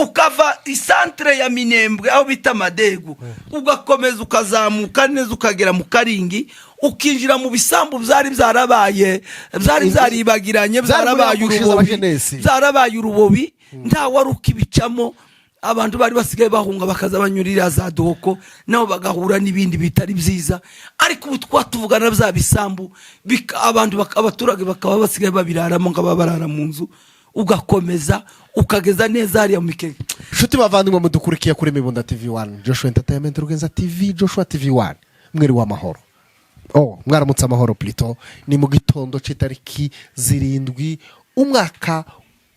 Ukava isantere ya Minembwe, aho bita Madegu, ugakomeza ukazamuka neza, ukagera mu Karingi, ukinjira mu bisambu byari byarabaye, byari byaribagiranye, Byari muri byarabaye ambushi urubobi, z'abajenesi. Byarabaye urubobi, nta wari ukibicamo. Abantu bari basigaye bahunga, bakaza banyurira za Dohoko, nabo bagahura n'ibindi bitari byiza. Ariko ubu twatuvugana, bya bisambu abantu abaturage bakaba basigaye babiraramo nk'ababa barara mu nzu. Ugakomeza ukageza neza hariya mu Mikenke. Inshuti bavandimwe mudukurikiye kuri Mibunda TV 1, Joshua Entertainment, Rugenza TV, Joshua TV 1, mwiri w'amahoro, oh, mwaramutse amahoro plutôt. Ni mu gitondo cy'itariki 7, umwaka,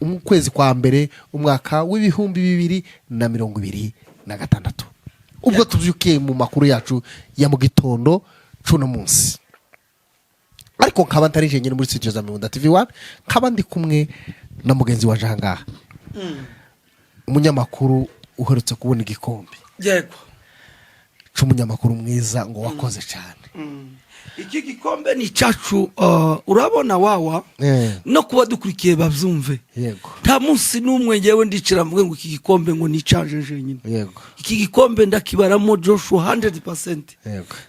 ukwezi kwa mbere, umwaka w'2026, ubwo tubyukiye mu makuru yacu ya mu gitondo c'uno munsi. Ariko nkaba ntari jenyine muri studio za Mibunda TV 1, nkaba ndi kumwe na mugenzi wanje ahangaha, umunyamakuru uherutse kubona igikombe c'umunyamakuru mwiza ngo wakoze cyane. Iki gikombe ni icyacu. Urabona wawa, no kuba dukurikiye babyumve, nta munsi n'umwe ngewe ndicara mvuge ngo iki gikombe ngo nicanje jenyine. Iki gikombe ndakibaramo Joshua 100%.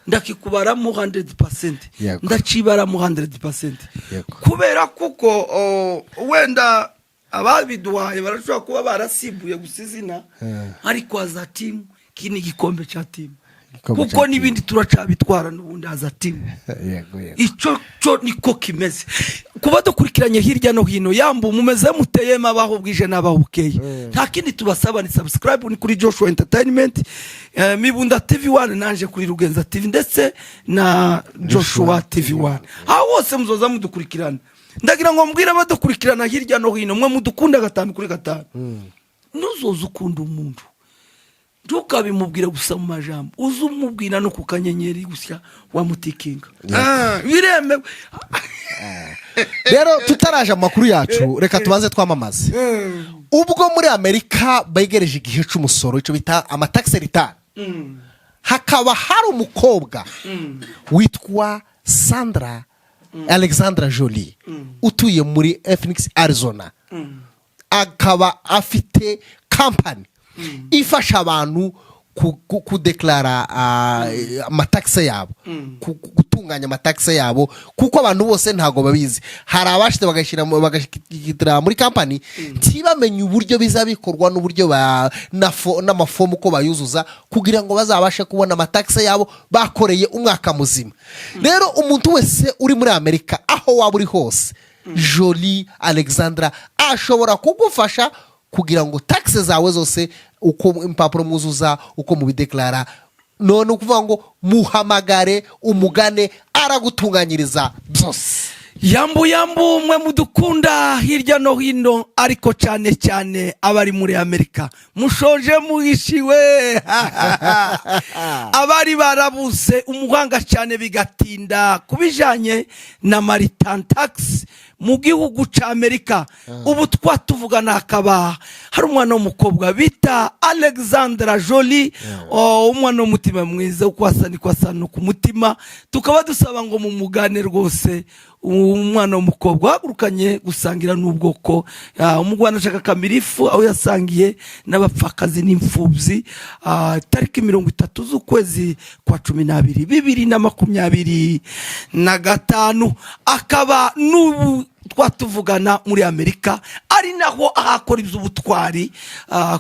Ndakikubaramo 100%. Ndacibaramo 100%. Kubera kuko wenda ababiduhaye barashobora kuba barasimbuye gusa izina, ariko as a team, iki ni igikombe cya team. Igikombe kuko cya team. N'ibindi turacabitwara n'ubundi as a team. yego yego Icyo cyo niko kimeze. Kuba dukurikiranye hirya no hino, yambu mumeze muteyemo, abaho bwije n'abaho bukeye, nta kindi tubasaba ni subscribe, ni kuri Joshua Entertainment, Mibunda TV 1, nanje kuri Rugenza TV, ndetse na Joshua TV 1. Aho hose muzoza mudukurikirana. Ndagira ngo mbwire abadukurikirana hirya no hino, mwe mudukunda gatanu kuri gatanu, nuzoza ukunda umuntu, ntukabimubwire gusa mu majambo, uze umubwira no ku kanyenyeri gusa wamutikinga. Ah, biremewe. Rero tutaraje amakuru yacu, reka tubanze twamamaze. Ubwo muri Amerika begereje igihe cy'umusoro, icyo bita ama tax return, hakaba hari umukobwa witwa Sandra Alexandra Jolie, utuye muri Phoenix, Arizona, akaba afite kampani ifasha abantu kudeklara ama tax yabo, gutunganya ama tax yabo, kuko abantu bose ntabwo babizi. Hari abashyize bagashyira muri kampani, ntibamenye uburyo biza bikorwa n'uburyo n'amafomu uko bayuzuza kugira ngo bazabashe kubona ama tax yabo bakoreye umwaka muzima. Rero umuntu wese uri muri Amerika, aho waba uri hose, Jolie Alexandra ashobora kugufasha kugira ngo tax zawe zose, uko impapuro mwuzuza, uko mubideklara. None ukuvuga ngo muhamagare, umugane, aragutunganyiriza byose. Yambu yambu, mwe mudukunda hirya no hino, ariko cyane cyane abari muri Amerika, mushoje muhishiwe. Abari barabuze umuhanga cyane bigatinda ku bijyanye na ma return tax mu gihugu cya Amerika, ubu twatuvugana hakaba hari umwana w'umukobwa bita Alexandra Jolie, oh, umwana w'umutima mwiza, uko asa niko asa no ku mutima. Tukaba dusaba ngo mumugane rwose, umwana w'umukobwa wahagurukanye gusangira n'ubwoko. Umugwana ashaka kamirifu, aho yasangiye n'abapfakazi n'imfubyi, tariki 30 z'ukwezi kwa 12 2025, akaba n'ubu twatuvugana muri Amerika ari naho ahakora iby'ubutwari.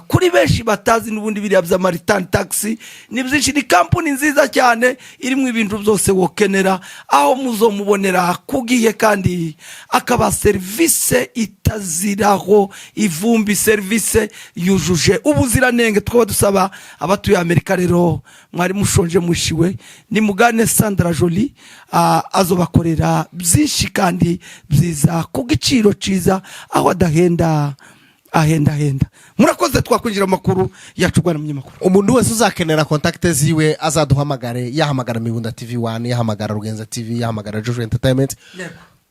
Kuri benshi batazi n'ubundi biriya by'ama return tax ni byinshi. Ni kampani nziza cyane irimo ibintu byose wokenera, aho muzomubonera ku gihe, kandi akaba serivisi itaziraho ivumbi, serivisi yujuje ubuziranenge. Tukaba dusaba abatuye Amerika rero, mwari mushonje mushiwe, nimugane Sandra Jolie, azobakorera byinshi kandi byiza ku giciro cyiza, aho adahenda ahendahenda. Murakoze, twakwinjira mu makuru yacu, rwanda munyamakuru. Umuntu wese uzakenera contact ziwe azaduhamagare, yahamagara Mibunda TV 1, yahamagara Rugenza TV, yahamagara Joshua Entertainment.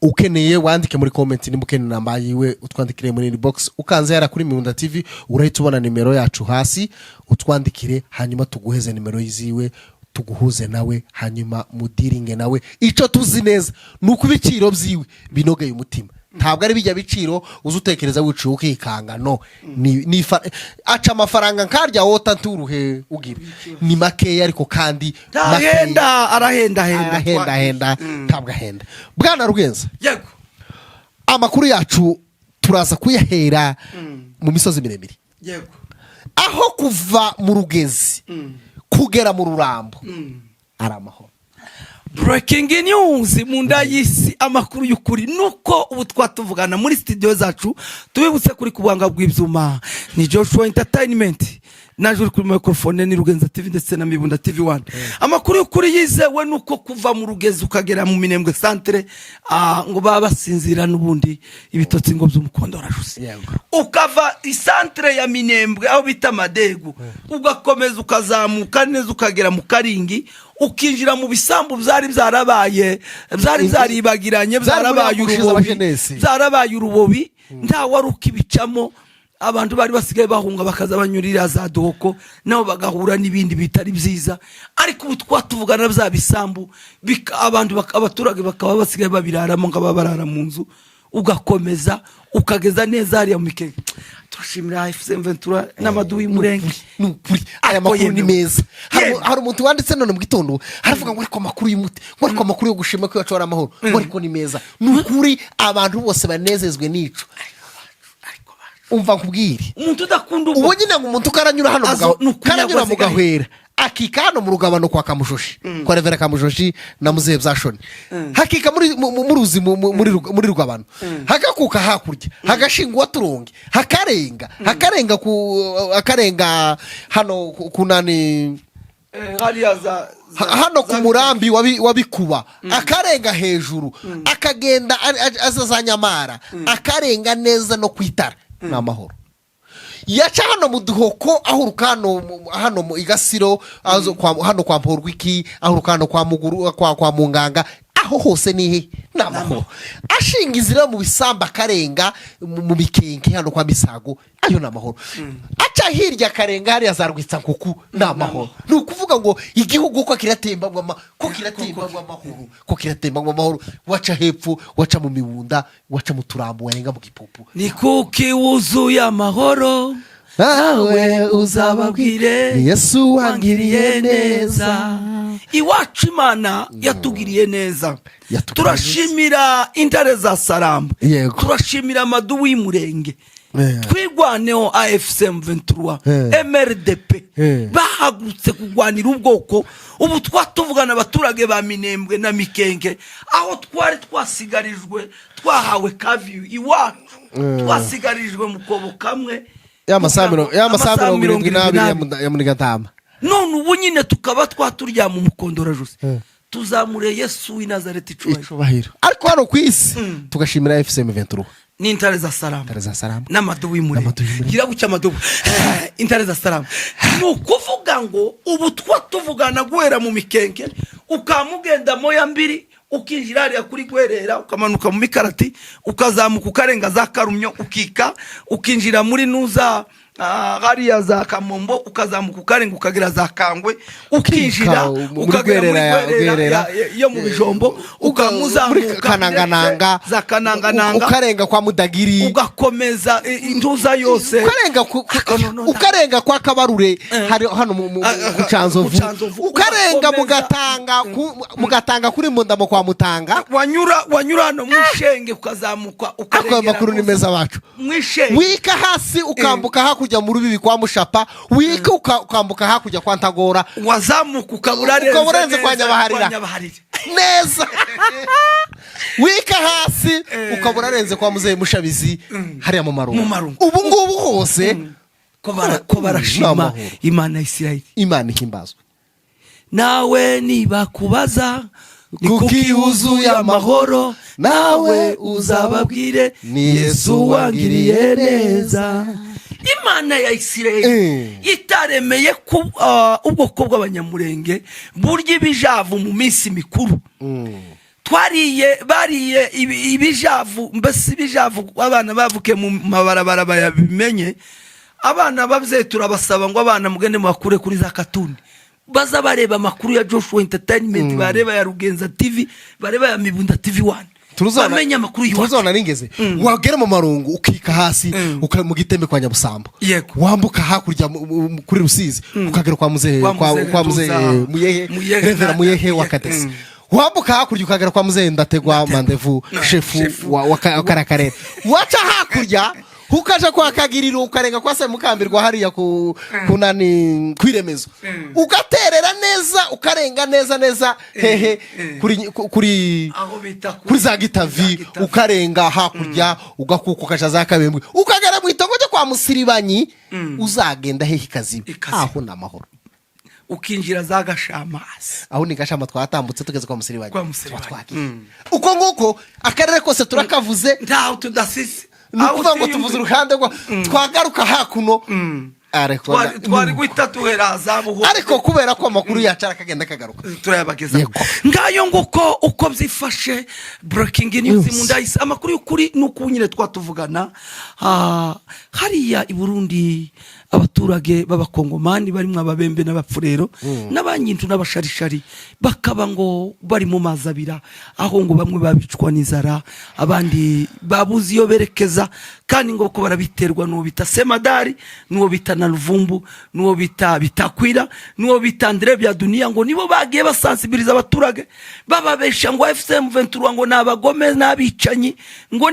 Ukeneye wandike muri comment nimba ukeneye namba yiwe, utwandikire muri inbox. Ukanze yara kuri Mibunda TV, urahita ubona nimero yacu hasi, utwandikire, hanyuma tuguheze nimero ziwe, tuguhuze nawe, hanyuma mudiringe nawe. Icyo tuzi neza ni uko ibiciro byiwe binogeye umutima. Ntabwo ari bijya biciro uza utekereza wiciye ukikanga. No ni aca amafaranga nkarya wota nturuhe ugira ni makeya, ariko kandi makeya. Ntahenda, arahendahenda. Arahendahenda, ntabwo ahenda, bwana Rugenza. Yego. Amakuru yacu turaza kuyahera mu misozi miremire, aho kuva mu Rugezi kugera mu Rurambo ari amahoro. Breaking news mu nda y'isi, amakuru y'ukuri nuko ubu twatuvugana muri studio zacu. Tubibutse kuri ku buhanga bw'ibyuma ni Joshua Entertainment, naje uri kuri microphone ni Rugenza TV ndetse na Mibunda TV 1. Amakuru y'ukuri yizewe nuko kuva mu Rugezi ukagera mu Minembwe centre, ngo baba basinzira n'ubundi ibitotsi ngo by'umukondorajuse. Ukava isantere ya Minembwe aho bita Madegu, ugakomeza ukazamuka neza ukagera mu Karingi, ukinjira mu bisambu byari byarabaye, byari byaribagiranye, Byari muri byarabaye ambushi urubobi, z'abajenesi. byarabaye urubobi, nta wari ukibicamo. Abantu bari basigaye bahunga bakaza banyurira za Dohoko, nabo bagahura n'ibindi bitari byiza. Ariko ubu twatuvugana bya bisambu abantu abaturage bakaba basigaye babiraramo nk'ababa barara mu nzu. Ugakomeza ukageza neza hariya mu Mikenke. Turashimira AFC M23 n'amaduwi y'Umurenge. Ni ukuri, aya Ariko makuru ni yemewe. meza. Hari Yewe. Hari umuntu wanditse none mu gitondo, haravuga ngo ariko amakuru y'umuti, ngo ariko amakuru yo gushima ko iwacu hari amahoro, ngo ariko ni meza. Ni ukuri, abantu bose banezezwe n'ico. Ariko bacu. Umva nkubwire. Umuntu udakunda ubu ubwo nyine ngo umuntu karanyura hano mu Azo- ni ukunyagwa karanyura mu asigaye. Gahwera, akika hano mu Rugabano kwa Kamushoshi, kwa Revera Kamushoshi na Muzehe Byashoni, hakika muri mu ruzi muri Rugabano, hagakuka hakurya, hagashinga uwaturonge, hakarenga ku akarenga hano ku nani, Hariya za hano ku murambi wa Bikuba, akarenga hejuru, akagenda aza za Nyamara, akarenga neza no ku itara, ni amahoro. Yaca hano mu Duhoko, ahuruka hano hano mu Igasiro, hano kwa Mporwiki, ahuruka hano kwa Muguru, kwa Munganga, aho hose ni he? Ni amahoro. Ashinga inzira mu bisambu, akarenga mu Mikenke hano kwa Misago, ayo ni amahoro. Aca hirya akarenga hariya za Rwitsankuku, ni amahoro. Ni ukuvuga ngo igihugu ko kiratembagwa amahoro, ko kiratembagwa amahoro. Waca hepfo, waca mu Mibunda, waca mu Turambo, warenga mu Gipupu. Ni kuki wuzuye amahoro. Nawe uzababwire ni Yesu wangiriye neza. Iwacu Imana yatugiriye neza. Yatugiriye. Turashimira intare za Saramba. Turashimira amadubu y'Umurenge. Twirwaneho, AFC M23, MRDP, bahagurutse kurwanira ubwoko. Ubu twatuvugana abaturage ba Minembwe na Mikenke, aho twari twasigarijwe, twahawe kaviyu iwacu, twasigarijwe mu kobo kamwe. Ya masaha Amasaha 72 72. Ya Munigatama. None ubu nyine tukaba twaturyama umukondora jose. Tuzamure Yesu w'i Nazareti icubahiro. Icubahiro. Ariko hano ku isi tugashimira AFC M23 N'intare za Salama. Intare za Salama. N'amadubu y'Umurenge. N'amadubu y'Umurenge. Gira gutya, amadubu, intare za Salama. Ni ukuvuga ngo ubu twa tuvugana guhera mu Mikenke, ukamugenda Moya mbiri, ukinjira hariya kuri Gwerera, ukamanuka mu Mikarati, ukazamuka ukarenga za Karumyo, ukika ukinjira muri nuza, hariya za Kamombo, ukazamuka ukarenga ukagera za Kangwe, ukinjira muri ukagera muri Gwerera Gwerera Gwerera. yo mu Bijombo, ukamuzamuka muri Kanangananga. ndetse za Kanangananga. Ukarenga kwa Mudagiri. Ugakomeza intuza yose. Ukarenga Ariko no, ukarenga kwa Kabarure hari hano ku Canzovu. Ku Canzovu. Ukarenga Ugakomeza. Mugatanga kuri Mundamo kwa Mutanga. Wanyura hano mu Ishenge, ukazamuka Ariko ayo ukarengera makuru ni meza bacu. Mu Ishenge. Wika hasi ukambuka hakurya mu Rubibi kwa Mushapa, wika ukambuka hakurya kwa Ntagora. Wazamuka ukaba urarenze Ukaba urenze kwa neza. Nyabaharira. Kwa Nyabaharira. Neza, wika hasi ukaba urarenze kwa Muzehe Mushabizi hariya mu Marungu. Mu Marungu. Ubu ngubu hose Ko barashima N'amahoro. Imana ya Isirayeli. Imana ihimbazwe. Nawe nibakubaza ni kuki kuki wuzuye amahoro, nawe uzababwire ni Yesu wangiriye neza. Imana ya Isirayeli itaremeye ko ubwoko bw'Abanyamurenge burya ibijavu mu minsi mikuru. Twariye, bariye ibijavu, mbese ibijavu abana bavuke mu mabarabara bayabimenye. Abana babyeyi turabasaba ngo abana mugende mubakure kuri za katuni, baza bareba amakuru ya Joshua Entertainment, bareba ya Rugenza TV, bareba ya Mibunda TV 1. Bamenye amakuru y'iwacu. Turuzona ningeze wagera mu Marungu, ukika hasi, mu Gitembe kwa Nyabusambo, wambuka hakurya kuri Rusizi, ukagera kwa muzehe Kwa Muzehe kwa muzehe Tuza. Muyehe. Muyehe Reverend Muyehe wa Muyehe, Kadesi. Wambuka hakurya ukagera kwa muzehe Ndategwa Mandevu, shefu shefu. wa kariya karere. Waca hakurya ukaja kwa Kagiriro, ukarenga kwa Semukambirwa hariya ku nani, kwiremezo, ugaterera neza, ukarenga neza neza hehe, kuri aho bita kuri za Gitavi. Gitavi. Ukarenga hakurya, ugakuka, ukaja za Kabembwe, ukagera mu itongo ryo kwa Musiribanyi. Uzagenda hehe? Ikaziba. Ikaziba. Aho ni amahoro. Ukinjira za Gashamasi. Aho ni Gashama, twatambutse tugeze kwa Musiribanyi. Kwa Musiribanyi. Tuba twagiye. Uko nguko akarere kose turakavuze. Ntaho tudasize. Ni Aho ukuvuga ngo utiyumvira. tuvuze uruhande rwa twagaruka hakuno ariko Twari guhita tuhera za Buho. Ariko kubera ko amakuru yacu arakagenda kagaruka, turayabagezaho. Yego. Ngayo nguko uko byifashe. Breaking news. News. Mu ndahise amakuru y'ukuri ni uko nyine twatuvugana. Hariya i Burundi, abaturage b'Abakongomani barimo Ababembe n'Abapfurero n'Abanyintu n'Abasharishari bakaba ngo bari mu mazi abira, aho ngo bamwe babicwa n'inzara, abandi babuze iyo berekeza, kandi ngo ko barabiterwa n'uwo bita Semadari, n'uwo bita na Ruvumbu, n'uwo bita Bitakwira, n'uwo bita Andre bya Duniya. Ngo nibo bagiye basansibiriza abaturage, bababesha ngo AFC M23 ngo ni abagome n'abicanyi, ngo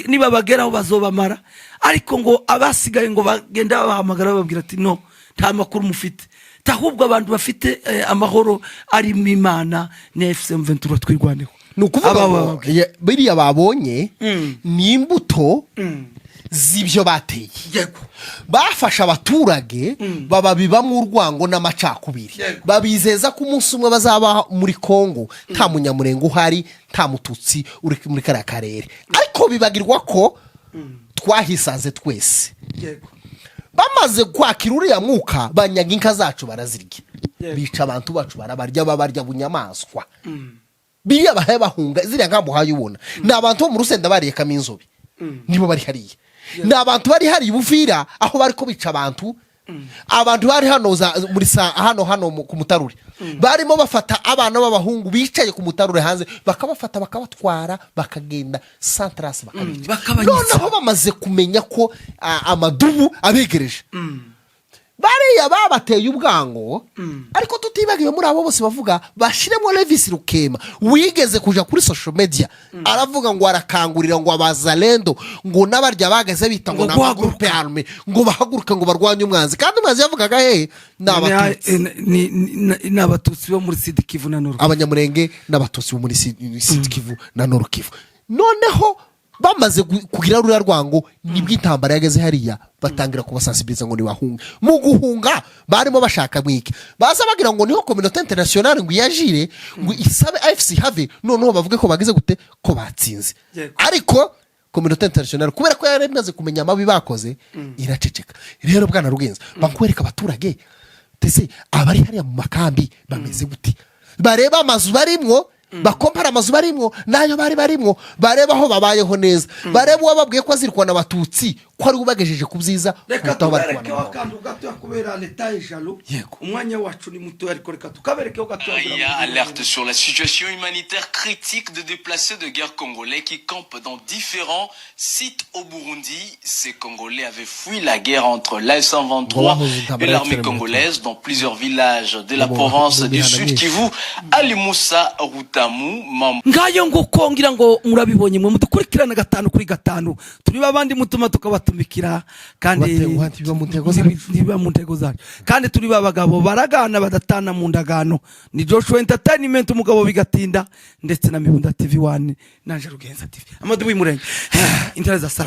nibabageraho bazobamara. Ariko ngo abasigaye ngo bagenda babahamagara, bababwira ati: "No, nta makuru mufite, ahubwo abantu bafite amahoro arimo Imana ni AFC M23, Twirwaneho." Ni ukuvuga Aba ngo bababwira. biriya babonye ni imbuto z'ibyo bateye. Bafashe abaturage, bababibamo urwango n'amacakubiri, babizeza ko umunsi umwe bazaba muri Kongo nta Munyamurengo uhari, nta Mututsi uri muri kariya karere. Ariko bibagirwa ko twahisanze twese. Bamaze kwakira uriya mwuka, banyaga inka zacu barazirya, bica abantu bacu barabarya, babarya bunyamaswa. Biriya bahaye bahunga, ziriya nka muhaye ubona, ni abantu bo mu Rusenda bariye Kaminzobe, nibo bari hariya. Ni abantu bari hariya i Buvira aho bari ko bica abantu. Abantu bari hano muri sa hano ku Mutarure, barimo bafata abana b'abahungu bicaye ku Mutarure hanze, bakabafata bakabatwara, bakagenda santarasi bakabica. Bakabanyitsa. Noneho bamaze kumenya ko amadubu abegereje, bariya babateye ubwango. Ariko tutibagiwe, muri abo bose bavuga, bashyiremo Levisi Rukema wigeze kuja kuri social media, aravuga ngo arakangurira ngo Abazalendo ngo n'abarya bageze bita ngo ngo ni amagurupe guhaguruka. Arme ngo bahaguruke, ngo barwanye umwanzi. Kandi umwanzi yavugaga hehe? Ni Abatutsi. Ni Abatutsi bo muri Sud Kivu na Nord. Abanyamurenge n'Abatutsi bo muri Sud Kivu na Nord Kivu. Noneho bamaze kugira ruriya rwango, nibwo intambara yageze hariya, batangira kubasansibiliza ngo ntibahunge. Mu guhunga barimo bashaka mwike baza bagira ngo niho communauté internationale ngo iyajire, ngo isabe AFC have, noneho bavuge ko bagize gute, ko batsinze. Ariko communauté internationale, kubera ko yari imaze kumenya amabi bakoze, iraceceka. Rero bwana Rugenza, bakwereka abaturage ndetse abari hariya mu makambi bameze gute, bareba amazu barimwo, bakompara amazu barimwo n'ayo bari barimwo, bareba aho babayeho neza, bareba uwababwiye ko azirikwana Abatutsi ko ari we ubagejeje ku byiza Reka kuruta aho bari tuberekeho kubana nabo. akantu gatoya kubera leta y'ijalo. Yego. Umwanya wacu ni mutoya, ariko reka tukaberekeho gatoya kugira ngo Aya alerte sur la situation humanitaire critique de déplacés de guerre congolais qui campent dans différents sites au Burundi. Ces Congolais avaient fui la guerre entre l'AFC/M23 et l'armée congolaise dans plusieurs villages de la province du Sud Kivu. Ali Moussa Rutamu, membre Ngayo nguko, ngira ngo murabibonye mwe mudukurikirana gatanu kuri gatanu. Turi babandi mutuma tukabatumikira kandi Biba mu ntego zacu. Ntibiba mu ntego zacu, kandi turi ba bagabo baragana badatana mu ndagano. Ni Joshua Entertainment, umugabo bigatinda, ndetse na Mibunda TV 1 nanje Rugenza TV, amadubu y'umurenge, intare za Sara.